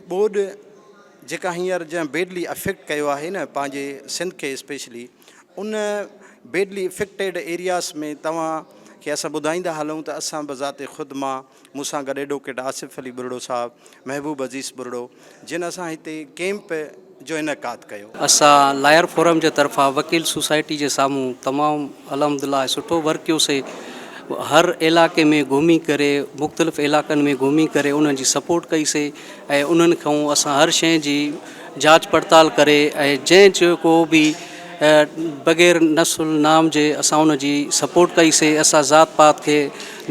ٻوڏ جيڪا هينئر جنهن بيڊلي افيڪٽ ڪيو آهي نه پنهنجي سنڌ کي اسپيشلي ان بيڊلي افيڪٽيڊ ايرياس ۾ توهان کي اسان ٻڌائيندا هلون ته اسان بذات خود مان مون سان گڏ ايڊووڪيٽ آصف علي ٻرڙو صاحب محبوب عزيز ٻرڙو جن اسان هتي ڪيمپ جو انعقاد ڪيو. اسان لائر فورم جي طرفان وڪيل سوسائٽي جي سامهون تمام الحمدلله سٺو ورڪ ڪيوسي هر علائقي ۾ گهمي ڪري مختلف علائقن ۾ گهمي ڪري انهن جي سپورٽ ڪئي سي ۽ انهن کان اسان هر شئي جي جاچ پڙتال ڪري ۽ جنهن جيڪو به بغير نسل نام جي اسان ان جي سپورٽ ڪئي سي اسان ذات پات کي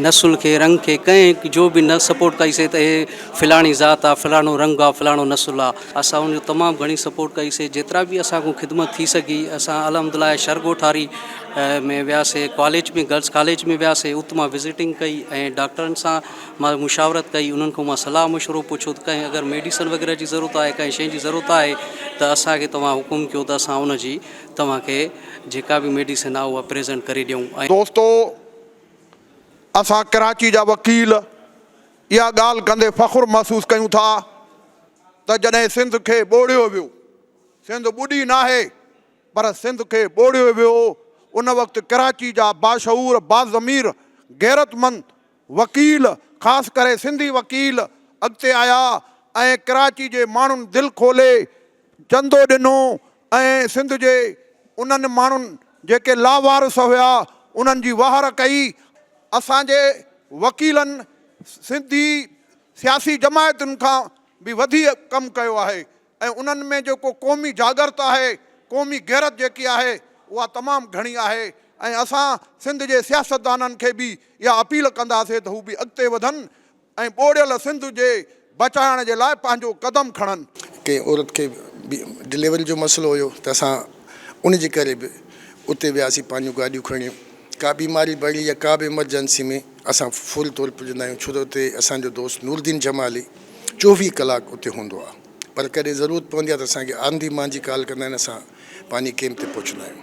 نسل کي رنگ کي ڪنهن جو به نه سپورٽ ڪئي سي ته هي فلاڻي ذات آ فلاڻو رنگ آ فلاڻو نسل آ اسان ان جو تمام گهڻي سپورٽ ڪئي سي جيترا به اسان کان خدمت ٿي سگهي اسان الحمدلله شھر ڳوٺاري ۾ وياسي ڪاليج ۾ گرلس ڪاليج ۾ وياسي ات مان وزٽنگ ڪئي ۽ ڊاڪٽرن سان مان مشاورت ڪئي انهن کان مان صلاح مشورو پڇيو ته ڪنهن اگر ميڊيسن وغيره جي ضرورت آهي ڪنهن شيء جي ضرورت آهي ته اسان کي توهان حڪم ڪيو ته اسان ان جي توهان کي جيڪا به ميڊيسن آهي اها پريزنٽ ڪري ڏيون ۽. دوستو اسان ڪراچي جا وڪيل اها ڳالهه ڪندي فخر محسوس ڪيون ٿا ته جڏهن سنڌ کي ٻوڙيو ويو، سنڌ ٻڏي ناهي پر سنڌ کي ٻوڙيو ويو، ان وقت ڪراچي جا باشعور، باضمير، غيرتمند وڪيل خاص ڪري سنڌي وڪيل اڳتي آيا ۽ ڪراچي جي ماڻهن دل کولي چندو ڏنو ۽ سنڌ جي انهن ماڻهن جيڪي لاوارث هيا انهن جي واهر ڪئي. اسان جي وڪيلن سنڌي سياسي جماعتن کان به وڌي ڪم ڪيو آهي ۽ انهن ۾ جيڪو قومي جاڳرت آهي، قومي غيرت جيڪي آهي اها تمام گهڻي آهي ۽ اسان سنڌ جي سياستدانن کي به اها اپيل ڪنداسين ته هو به اڳتي وڌن ۽ ٻوڙيل سنڌ جي بچائڻ جي لاء پنهنجو قدم کڻن. ڪنهن عورت کي ڊليوري جو مسئلو هيو ته اسان ان جي ڪري به اتي وياسين پنهنجون گاڏيون کڻي ڪا بيماري بڙي يا ڪا به ايمرجنسي ۾ اسان فوري طور پڄندا آهيون ڇو ته اتي اسان جو دوست نورالدين جمالي چوويهه ڪلاڪ اتي هوندو آهي پر ڪڏهن ضرورت پوندي آهي ته اسان کي آنڌي مانجهي ڪال ڪندا آهن اسان پنهنجي ڪيمپ تي پهچندا آهيون.